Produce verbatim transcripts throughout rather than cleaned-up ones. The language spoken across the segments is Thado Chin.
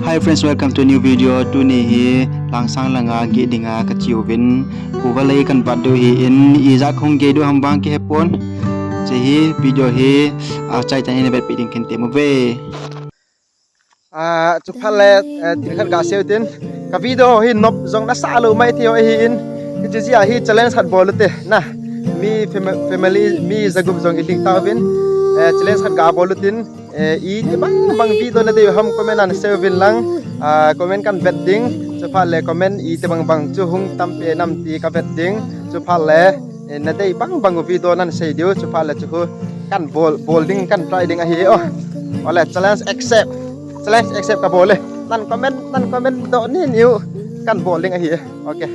Hi friends, welcome to a new video. Tuni hi Langsang langa geh dinga kache uvin. Kuva lei kahin vat diu ahin, ijat kahung geh diu ham vang kahepon. Hiche hi video hi, ah, achaichan in vetpeh ding kahin tem uve. Ah, chuphat le, eh, thil khat gasei u tin. Ka video hi nop jong nasah lou mai thei u ahin. Hiche jeh a hi challenge khat bol u te. Na, mi fam-, family, mi jagup jong i ding tauvin. Eh, challenge khat gabol u tin. Eh, iti bang bang video nadei u ham comment a nasei uvin lang. Ah, comment kahin vet ding. Chuphat le comment iti bang bang chu hung tam pen am ti kavet ding. Chuphat le, eh, nadei bang bang u video nahin sei diu. Chuphat le chu hu kahin bol, bol ding kahin try ding ahi o. Ole, challenge accept. Challenge accept kabol e. Nahin comment, nahin comment doh ni niu kahin bol ding ahi. Okay.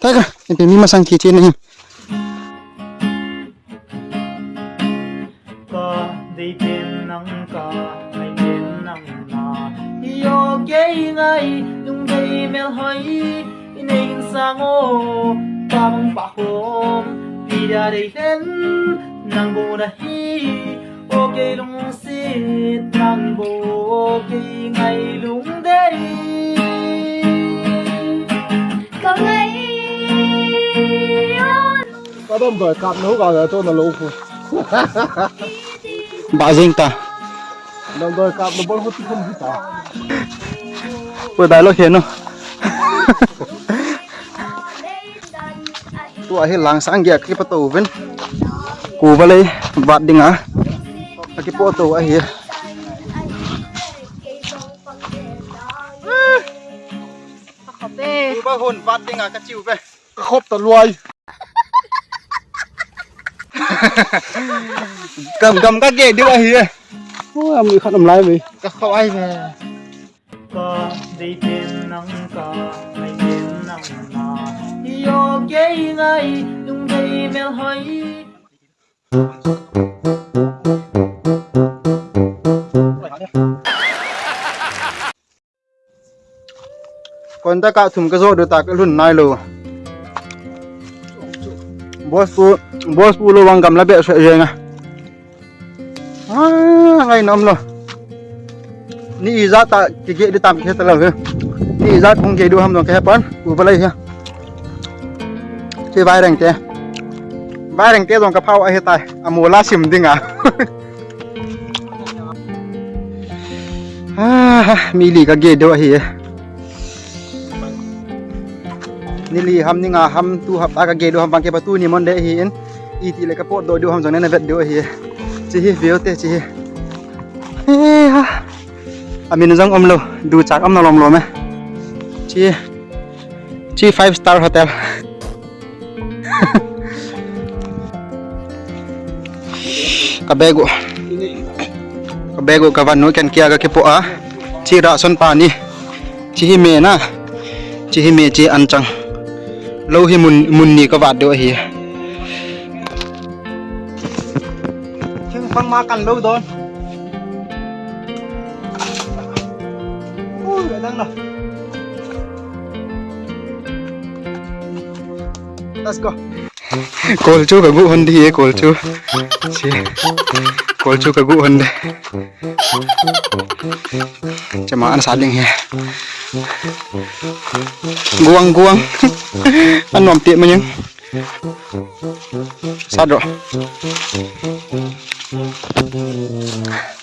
Thaka, iti mi masang kiche nahi. Ka dei pen nang, ka ngai pen nang na. Hi o kei ngailung dei melhoi i nei insang o. Pa bang pa khom, pi dia dei len nang bou nahi. O kei lungset nang bou, o kei ngailung dei. Ka ngai o. Ka dom doi kap nou ka ga to na lou khu. Ba jing ta. Dom doi kap nou bol khu ti khum ta. Ko dai lo khe no. Tua hi Langsang geh a kipat uvin. Kuva lei vat dinga kakipat u ahi. Kuva hon vat dinga kache uve. Ka khop ta luai. Gam gam kageh diu ahi. Oi, ami khat um lai ve. Ka khop ai ve. Ka dei pen nang, ka ngai pen nang na. Hi o kei ngailung dei melhoi. Kon ta ka thum ka jo du ta ka lhun nai lou. Boss pu, boss pu lou vang gamla be seh jeng a. Ah, ngai nom lou. Ni ijat a kigeh di tam kihe talou hi. Ni ijat hung geh diu ham jong kahepon. Kuva lei hi. Hiche Vairengte. Vairengte jong kaphao ahitai. Amola sim dinga. Ah, mi li kageh diu ahi. Ni li ham ni nga ham tu hapta kageh diu ham vang kei pa tuni Monday ahin. Iti le kapot doh diu ham jong nana vet diu ahi. Hiche hi view te hiche hi. He ha. Amin jong um lou, duchak um na lom lom e. Hiche, hiche five star hotel. Ka bag u. Ka bag u ka van u ken kia ka kipoh a. Hiche ration pani. Hiche hi me na. Hiche hi me hiche an chang. Lou hi mun, mun ni ka vat diu ahi. Thing pang ma kan lou don. Ui, adang na. Let's go. Kol chu ka guh hon di e, kol chu. Chi. Kol chu ka guh hon di. Chama an sa ding he. Guang, guang. An nom ti ma ning. Sat ro.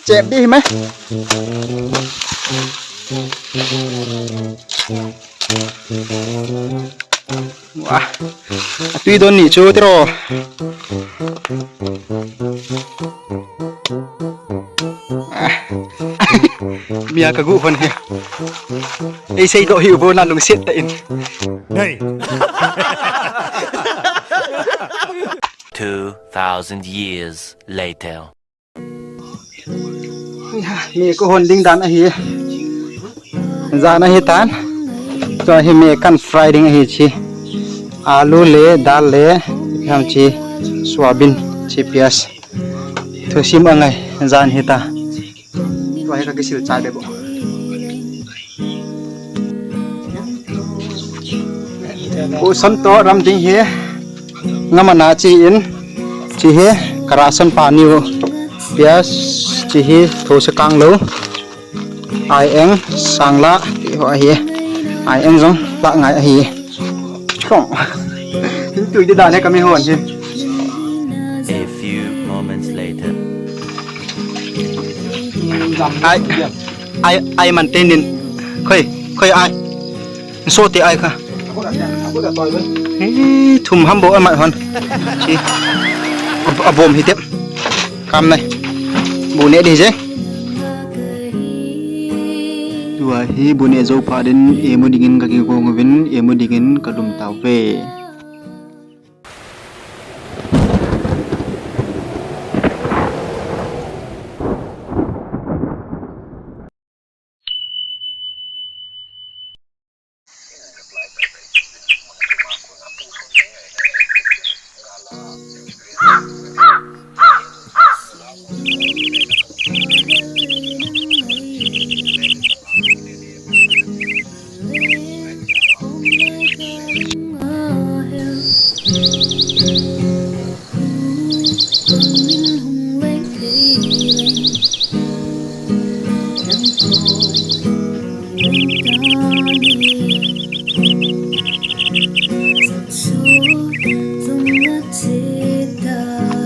Chep di hi mai. Wah. Atui don ni chu tiro. Ah. Mia ka guh hon hi. Ei sei doh hi u bo na lungset ta in. Hey. Two thousand years later. Hei ha, me ka hon ding dan ahi. Jan ahi tan. Tua hi me kan fry ding ahi chi. Alu le, dal le, ham chi, soybean, chi pias. Thusim angai, jan hi ta. Tua hi ka kisil chai be bo. Bo son to ram ding hi. Ngam ana chi in. Chi hi ka ration pani u. Pias chi hi thosakang lou. Ai eng, sangla, ti ho ahi. Ai eng jong, la ngai ahi. Kong. Tui di dan he kami hon hi. A few moments later. Ai, ai, ai man tenin. Khoi, khoi ai. So ti ai kha. Hi, thum ham bo amat hon. Chi. A, abom hi tep. Kam nai. Bu ne di je. Tua hi bu ne jou pha din, emu dingin ka kikong uvin, emu dingin ka lum tauve.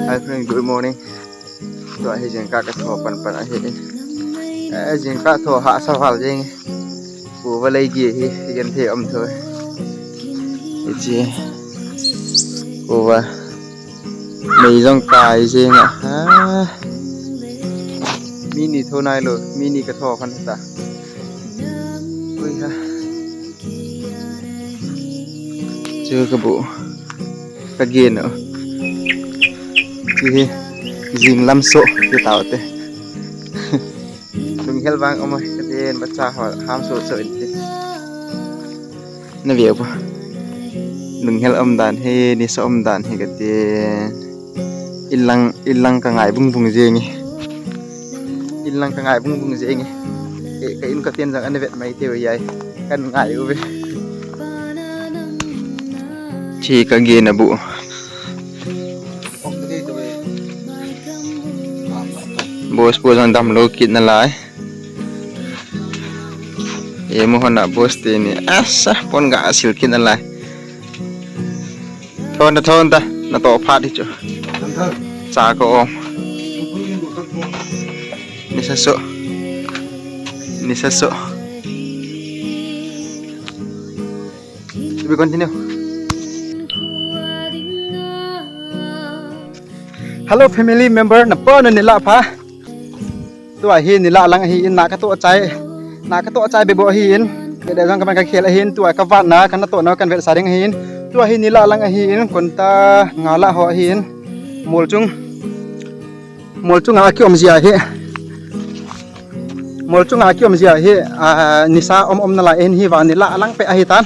Hi friend, good morning. Tua hi jingkah ka tho pan pan ahi. Eh, jingkah tho hahsa val jing. Kuva lei gi hi, hi gen the um tho. Hichi. Kuva. Mei jong kai jing a. Ha. Mi ni tho nai lou, mi ni ka tho khan ta. Ui ha. Chu ka bu. Ka gen o. Chu hi jing lam so ti tau te. Lunghel vang um a, ka den bacha ho ham so so in ti. Na ve u ba. Lunghel um dan hi, nisa um dan hi ka den. Ilang, ilang ka ngai bung bung jeng e. Ilang ka ngai bung bung jeng e. E, ka in ka ten jang ana vet mai teu yai. Kan ngai uve. Chi ka gen a bu. Boss pu jong damlou kit nalai. Emu hon a boss teni. Asa, pon ga sil kit nalai. Thon ta, thon ta. Na to phat hi chu. Cha ko om. Nisa so. Nisa so. We continue. Hello family member, na pa na nila pha. Tua hi nila lang ahi in, na ka to chai. Na ka to chai be bo ahi in. Ke de jang ka man ka khel ahi in, tua ka vat na, ka na to na kan vet sa ding ahi in. Tua hi nila lang ahi in, kon ta nga la ho ahi in. Mol chung. Mol chunga ki um jia hi. Mol chunga ki um jia hi, a, nisa um um nalai in hi va nila lang pe ahi tan.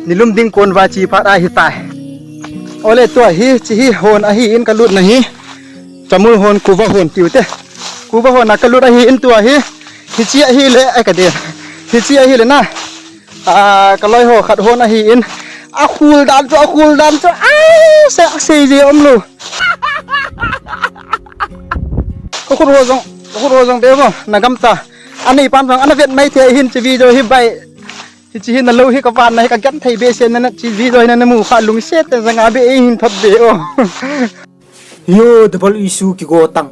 Nilum ding kon va chi phat ahi tai. Ole tua hi, chi hi hon ahi in ka lut na hi. Chamul hon, kuva hon tiu te. Kuva hon a ka lut ahi in tua hi. Hichi ahi le, ai ka de. Hichi ahi le na. A, ka loi ho khat hon ahi in. A khul dan chu, a khul dan chu. Ai, se, se je um lu. Ka khut ho jong, ka khut ho jong be mo, na gam ta. Ani pan jong, ana vet mai the hin chi video hi bai. Hichi hi na lo hi ka van na hi ka gan thei be se na na chi video hi na na mu kha lungset te jang a be hin thot be o. Yo, double issue ki go tang.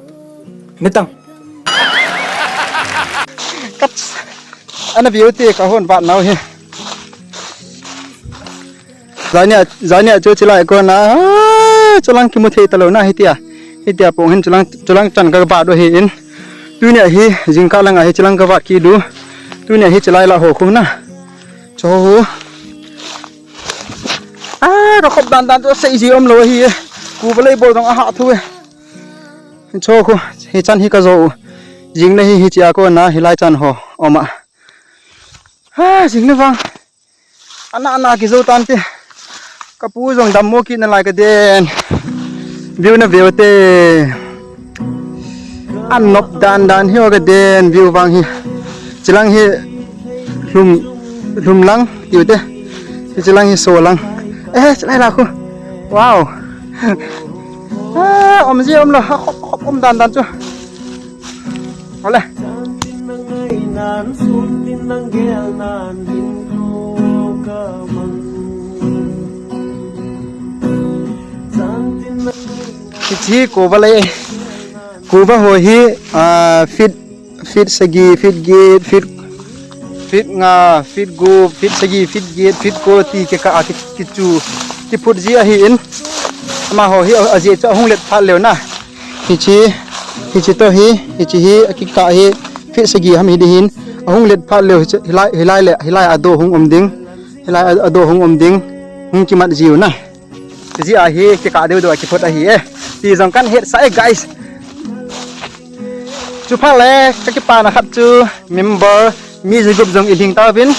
Ne tang. Kat. Ana view te ka hon vat nau hi. Jani a, jani a chu chilai ko na. Ah, chulang kimu thei talou na hitia. Hitia pong hin chulang, chulang chan ka vat do hi in. Tunia hi jingkah langa hi chulang ka vat ki du. Tunia hi chilai la ho khu na. Cho ho. Ah, ro khop dan dan to sei ji um lou hi. Ku ba lei bol dong a ha thu e. Cho khu, hi chan hi ka jo. Jing le hi hichia ko na hi lai chan ho. Oma. Ha, jing le vang. Ana, ana ki jo tan te. Ka pu jong dam mo ki na lai ka den. View na view te. An nop dan dan hi o ka den view vang hi. Chilang hi lum, lum lang tiu te. Hi chilang hi so lang. Eh, chilai la khu. Wow. Ah, om ji om lo, ha, khop, khop, om dan dan chu. Ole. Hiche hi kova le, kova ho hi, ah, feet, feet sagi, feet get, feet, feet nga, feet gup, feet sagi, feet get, feet ko ti kikah a ki, kichu, kiphut ji ahin. Amaho hi ajeh chu ahung let phat leu na. Hiche, hiche toh hi, hiche hi akikah hi feet sagi ham hi ding hin. Ahung let phat leu hiche, hilai, hilai le, hilai a doh hung um ding. Hilai a, a doh hung um ding. Hung kimat jiu na. Hijeh a hi kikah deuh deuh a kiphut ahi e. Ti jong kan hetsah e, guys. Chuphat le kakipana khat chu member mi jigup jong iding tauvin.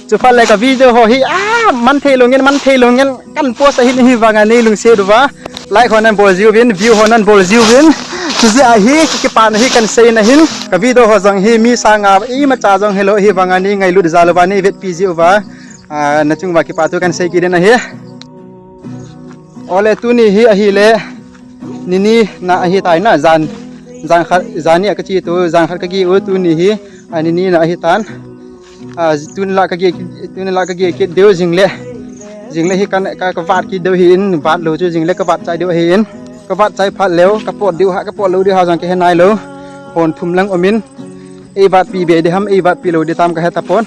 Chuphat le ka video ho hi, ah, man thei lou ngen, man thei lou ngen kan post ahin, hivanga nei lungset uva like ho nan bol jiuvin, view ho nan bol jiuvin. Hijeh a hi kakipana hi kan seiyin ahin. Ka video ho jong hi mi sanga imacha jong helou, hivanga nei ngailut jal uva, nei vetpi jiuva, ah, nachung uva kipa thu kan sei kit in ahi. Ole, tuni hi ahile, ni ni na ahitai na, jan, jan khat, jan ni a kache tu, jan khat kageh u, tuni hi, a, ni ni na ahitan. A, tuni la kageh, tuni la kageh kit diu jing le, jing le hi kan, ka, kavat kit diu ahin, vat lou chu jing le kavat chai diu ahin, kavat chai phat leu, kapot diu ha, kapot lou diu ha jong kahe nailou, hon thum lang umin, eivatpi be ding ham, eivatpi lou ding tam kahe tapon.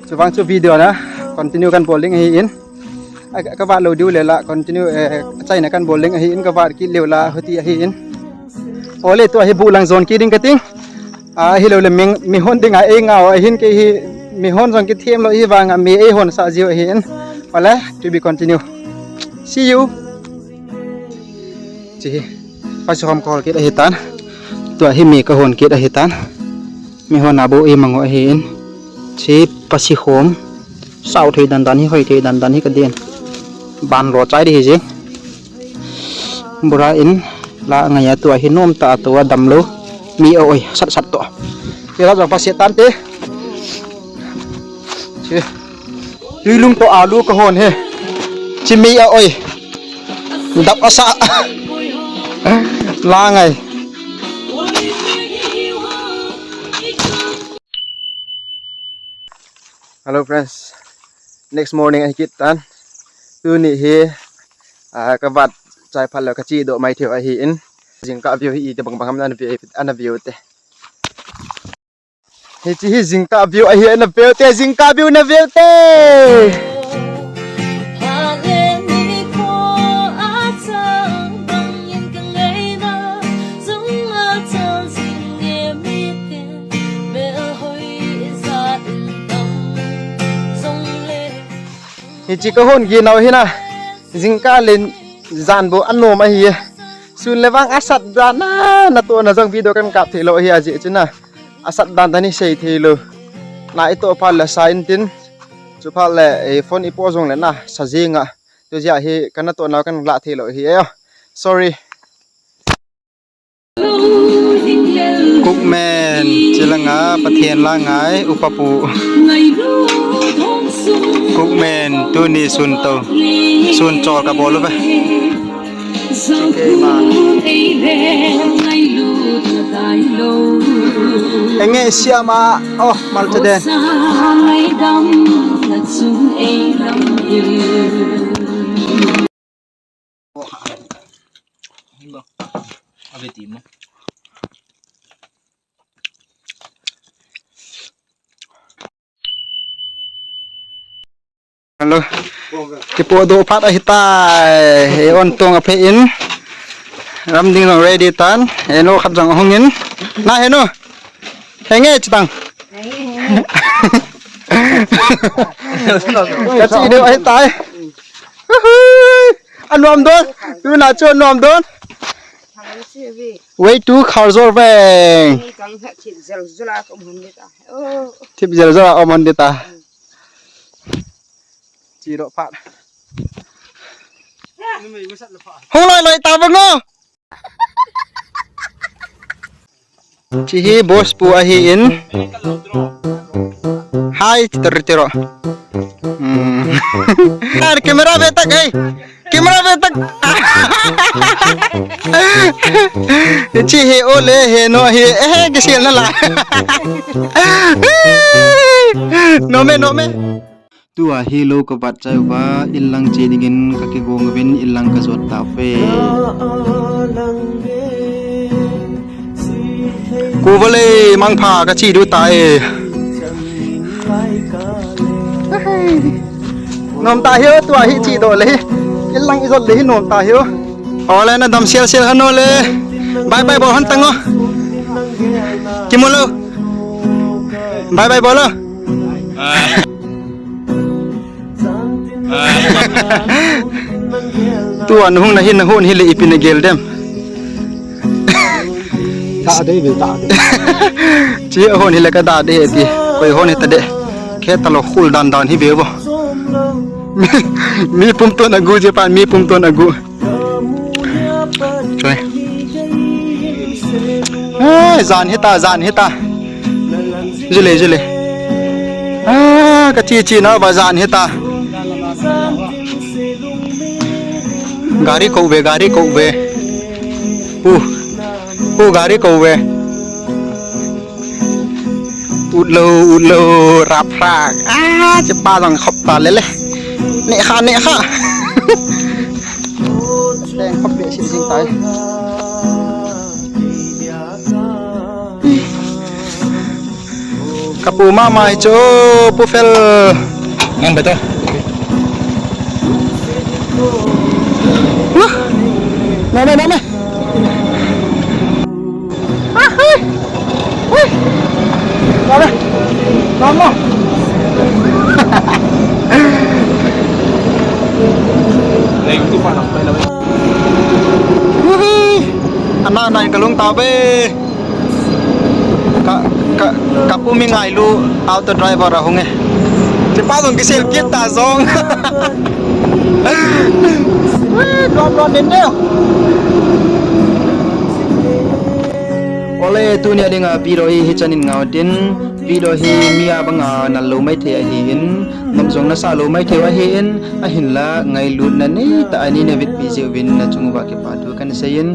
Chuvang chu video na continue kan bol ding ahin. A, kavat lou diu le la continue, eh, achaina kan bol ding ahin, kavat kit leu la hoti ahin. Ole, tua hi buh lang jon kit ding kating. A, hilou le mihon dinga eingah u ahin, kei hi mihon jong kithem lou hivanga mi eihon sah jiu ahin. Ole, to be continue. See you. Hiche hi, pasi khom kahol kit ahitan. Tua hi mi kahon kit ahitan. Mihon a bou eimang u ahin. Hiche pasi khom. Sao thei dan dan hi, hoi thei dan dan hi kadin. Ban lo chai ding hi jing. Bura in la ngai a, tua hi nom tah a tua damlou. Mi a oi, sat sat toh. Kila jong pasi tante. Hiche. Tuilung toh alu kahon hi. Hiche mi a oi. Dap asa. La ngai. Hello friends. Next morning ahi kit tan. Tuni hi, ah, kavat chai phat leh kache doh mai thei u ahin. Jingkah view hi iti bang bang ham nana view, nana view u te. Hiche hi jingkah view ahi, nana view u te, jingkah view nana view u te. Hiche kahon gin nau hi na, jingkah le jan bou anom ahi e. Sun le vang asat dan a, natohna jong video kan kap thei lou ahi ajeh chu na. Asat dan dan hi sei thei lou. Na itoh phat le sa intin. Chuphat le, eh, phone ipoh jong le na, sa jing a. Tujeh a hi kanatoh nau kan lah thei lou ahi e. Sorry. Cookman, chilanga Pathen la ngai, upa pu. Cookman, tuni sun to. Sun chol kabol uve. Enge siama, oh, malcha den. Hello. Kipohdoh phat ahitai. He on tong aphe in. Ram ding jong ready tan. He no khat jong ahung in. Na he no. Henge chitang. Kache diu ahitai. Uhui. Anom don. Tuna chu anom don. Way to Kharjor Veng. Thip jel jel a um hon ding ta. Che doh phat. Hung loi loi ta bang o. Hiche hi boss pu ahin. Hi, tir tiro. Hmm. Tar camera ve tak, hey. Camera ve tak. Chi he o le he no he, eh, kisel na la. Nom e, nom e. Tua hi lou ka vat chai uva, inlang che dingin ka kigong uvin inlang ka jot tauve. Ku vale, mangpha, ka che diu tai. Nom ta hiu, tua hi che doh le hi. Inlang i jot le hi nom ta hiu. Ole, na dam sel sel hanu le. Bye bye bol hon tang o. Kimu lou. Bye bye bol o. Tua nu hung na hin na hon hi le ipi na gel dem. Ta de ve ta de. Chi hon hi le ka da de ti. Koi hon hi ta de. Khe ta lou khul dan dan hi ve vo. Mi, mi pum ton a gu je pan, mi pum ton a gu. Choi. Eh, jan hita, jan hita. Jule, jule. Ah, ka chi chi na ba jan hita. Gari ko ve, gari ko ve. Pu. Pu gari ko ve. Ut lou, ut lou, rap rak. Ah, che pa jong khop ta le le. Ne kha, ne kha. Teng khop le si jing tai. Ka pu mama hi chu, Pu Fel. Nang beto. Name, name. Ah, hui. Hui. Name. Name. Hui. Ana nai kalung ta be. Ka, ka, ka pu mi ngailu auto driver ahung e. Che pa jong kisel kit ta jong. Ui, lom lom nin neo. Ole, tunia dinga video hi hichan in ngau tin, video hi mi a banga nal lou mai thei ahin, nom jong nasa lou mai thei ahin, ahinla ngailutna nei tah a nei na vetpi jeh uvin na chung uva kipa thu kan sei in,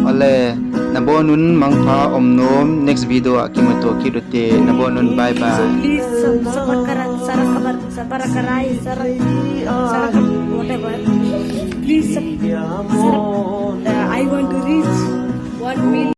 ole, nabon un mangpha um nom, next video a kimuto kit u te, nabon un, bye bye. So please sub-, subscribe, subscribe, subscribe, whatever. Please sub-, sub-, uh, I want to reach one million.